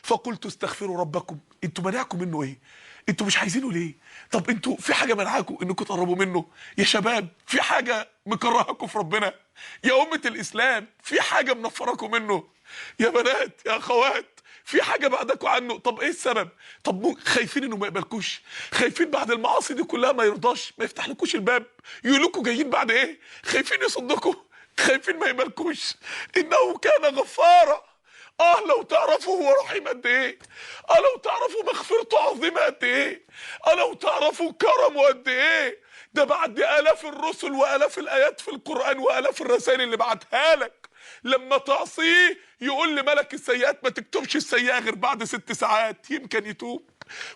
فقلت استغفروا ربكم. انتوا منعكم منه ايه؟ انتوا مش عايزينه ليه؟ طب انتوا في حاجة منعاكم انكم تقربوا منه؟ يا شباب في حاجة مكرهكم في ربنا؟ يا امه الاسلام في حاجة منفركم منه؟ يا بنات يا اخوات في حاجة بعدكم عنه؟ طب ايه السبب؟ طب خايفين انه ما يقبلكوش؟ خايفين بعد المعاصي دي كلها ما يرضاش، ما يفتحلكوش الباب، يقولكوا جايين بعد ايه؟ خايفين يصدكوا، خايفين ما يقبلكوش. انه كان غفارا. لو تعرفوا هو رحيم قد ايه، لو تعرفوا مغفرته عظيمة قد ايه، لو تعرفوا كرمه قد ايه. ده بعد الاف الرسل والاف الايات في القران والاف الرسائل اللي بعتها لك، لما تعصيه يقول لملك السيئات ما تكتبش السيئة غير بعد 6 ساعات، يمكن يتوب،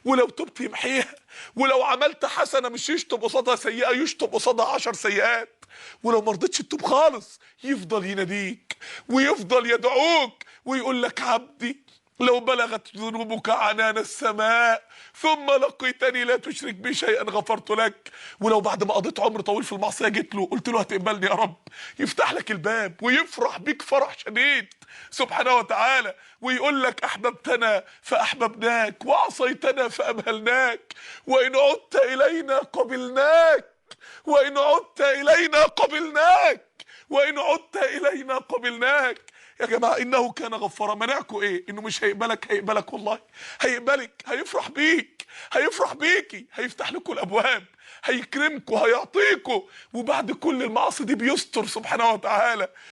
ولو تبت يمحيها، ولو عملت حسنه مش يشطب قصادها سيئه، يشطب قصادها 10 سيئات، ولو ما رضيتش تتوب خالص يفضل يناديك ويفضل يدعوك ويقول لك عبدي لو بلغت ذنوبك عنان السماء ثم لقيتني لا تشرك بي شيئا غفرت لك. ولو بعد ما قضيت عمر طويل في المعصية جيت له قلت له هتقبلني يا رب، يفتح لك الباب ويفرح بيك فرح شديد سبحانه وتعالى، ويقول لك احببتنا فاحببناك وعصيتنا فامهلناك وان عدت الينا قبلناك وان عدت الينا قبلناك وان عدت الينا قبلناك. يا جماعة انه كان غفارا. منعكوا ايه؟ انه مش هيقبلك؟ هيقبلك والله، هيقبلك، هيفرح بيك، هيفرح بيكي، هيفتح لكم الابواب، هيكرمكوا، هيعطيكوا. وبعد كل المعاصي دي بيستر سبحانه وتعالى.